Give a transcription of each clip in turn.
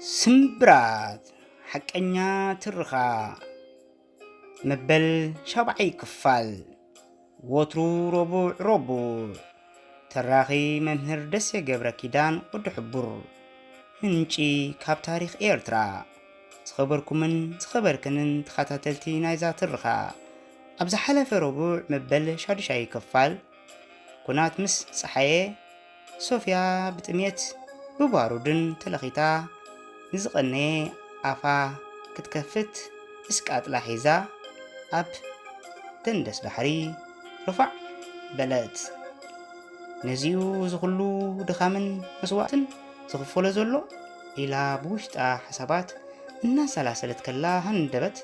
ስምብራት ሓቀኛ ትርኻ መበል ሻብዓይ ክፋል። ወትሩ ረቡዕ ረቡዕ ተራኺ መምህር ደሴ ገብረ ኪዳን ወዲ ሕቡር፣ ምንጪ ካብ ታሪኽ ኤርትራ። ዝኸበርኩምን ዝኸበርክንን ተኸታተልቲ ናይዛ ትርኻ፣ ኣብ ዝሓለፈ ረቡዕ መበል ሻዱሻይ ክፋል፣ ኩናት ምስ ጸሓየ፣ ሶፍያ ብጥሜት ብባሩድን ተለኺታ ንዝቐነየ ኣፋ ክትከፍት እስቃጥላ ሒዛ ኣብ ደንደስ ባሕሪ ርፋዕ በለት። ነዚኡ እዚ ኩሉ ድኻምን መስዋእትን ዝኽፈሎ ዘሎ ኢላ ብውሽጣ ሓሳባት እናሰላሰለት ከላ ሃንደበት፣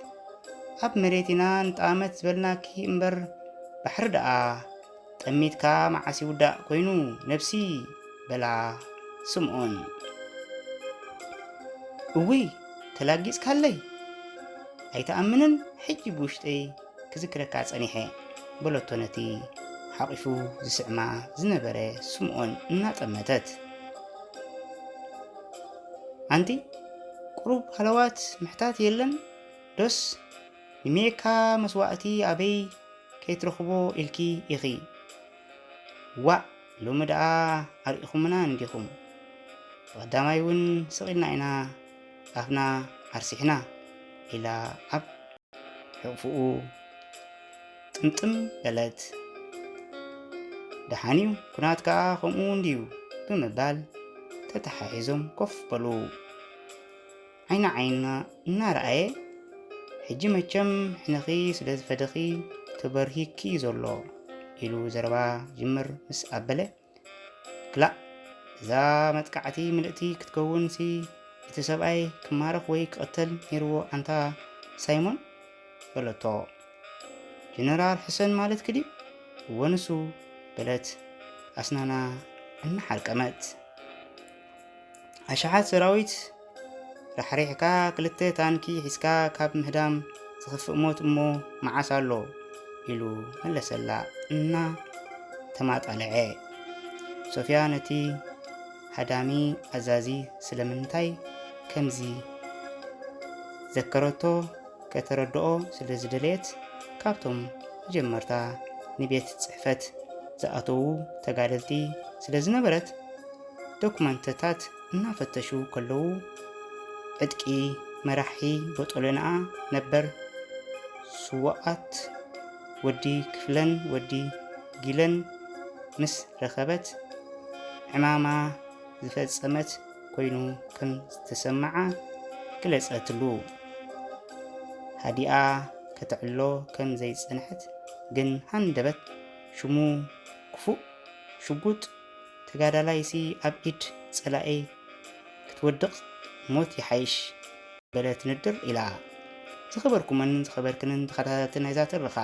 ኣብ መሬት ኢና ንጠኣመት ዝበልናኪ እምበር ባሕሪ ደኣ ጠሚትካ መዓስ ይውዳእ ኮይኑ ነብሲ፣ በላ ስምኦን። እውይ ተላጊጽካለይ፣ ኣይተኣምንን ሕጂ ብውሽጠይ ክዝክረካ ጸኒሐ፣ በለቶ ነቲ ሓቂፉ ዝስዕማ ዝነበረ ስምኦን እናጠመተት። ኣንቲ ቁሩብ ሃለዋት ምሕታት የለን ዶስ? ንሜካ መስዋእቲ ኣበይ ከይትረኽቦ ኢልኪ ኢኺ። ዋእ ሎሚ ደኣ ኣርኢኹምና እንዲኹም። ብቐዳማይ እውን ስቕ ኢልና ኢና ኣፍና ኣርሲሕና፣ ኢላ ኣብ ሕቕፍኡ ጥምጥም በለት። ደሓን እዩ፣ ኩናት ከኣ ከምኡ እንድዩ፣ ብምባል ተተሓሒዞም ኮፍ በሉ። ዓይኒ ዓይንና እናረኣየ፣ ሕጂ መቸም ሕነኺ ስለ ዝፈደኺ ተበርሂኪ ዘሎ፣ ኢሉ ዘረባ ጅምር ምስ ኣበለ፣ ክላእ እዛ መጥቃዕቲ ምልእቲ ክትከውንሲ እቲ ሰብኣይ ክማረኽ ወይ ክቕተል ነይርዎ ኣንታ ሳይሞን፣ በለቶ። ጀነራል ሕሰን ማለትኪ ድዩ? እወ ንሱ፣ በለት ኣስናና እናሓርቀመት። ኣሽሓት ሰራዊት ራሕሪሕካ ክልተ ታንኪ ሒዝካ ካብ ምህዳም ዝኸፍእ ሞት እሞ መዓስ ኣሎ? ኢሉ መለሰላ እና ተማጣልዐ። ሶፍያ ነቲ ሃዳሚ ኣዛዚ ስለምንታይ ከምዚ ዘከረቶ ከተረድኦ ስለ ዝደለየት፣ ካብቶም መጀመርታ ንቤት ጽሕፈት ዝኣተዉ ተጋደልቲ ስለ ዝነበረት፣ ዶክመንትታት እናፈተሹ ከለዉ፣ ዕጥቂ መራሒ ቦጦሎንኣ ነበር ስዉኣት ወዲ ክፍለን ወዲ ጊለን ምስ ረኸበት፣ ዕማማ ዝፈጸመት ኮይኑ ከም ዝተሰምዓ ገለጸትሉ። ሃዲኣ ከተዕልሎ ከም ዘይጸንሐት ግን ሃንደበት፣ ሽሙ ክፉእ ሽጉጥ ተጋዳላይሲ ኣብ ኢድ ጸላኢ ክትወድቕ ሞት ይሓይሽ፣ በለት ንድር ኢላ። ዝኸበርኩምን ዝኸበርክንን ተኸታተልቲ ናይዛ ትረኻ፣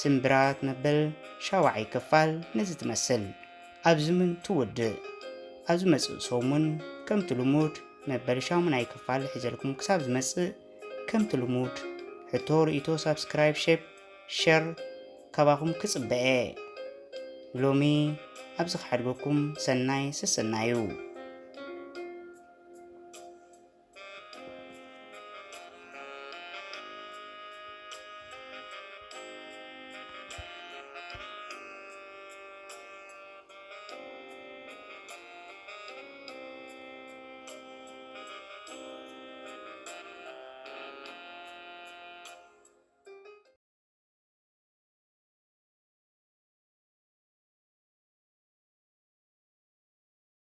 ስምብራት መበል ሻውዓይ ክፋል ነዚ ትመስል። ኣብዚ ምን ትውድእ። ኣብ ዝመጽእ ሰሙን ከምቲ ልሙድ መበል ሻሙናይ ክፋል ሒዘልኩም ክሳብ ዝመጽእ፣ ከምቲ ልሙድ ሕቶ፣ ርእይቶ፣ ሳብስክራይብ፣ ሼፕ፣ ሸር ካባኹም ክጽበ እየ። ሎሚ ኣብዚ ክሓድገኩም ሰናይ ሰሰናዩ።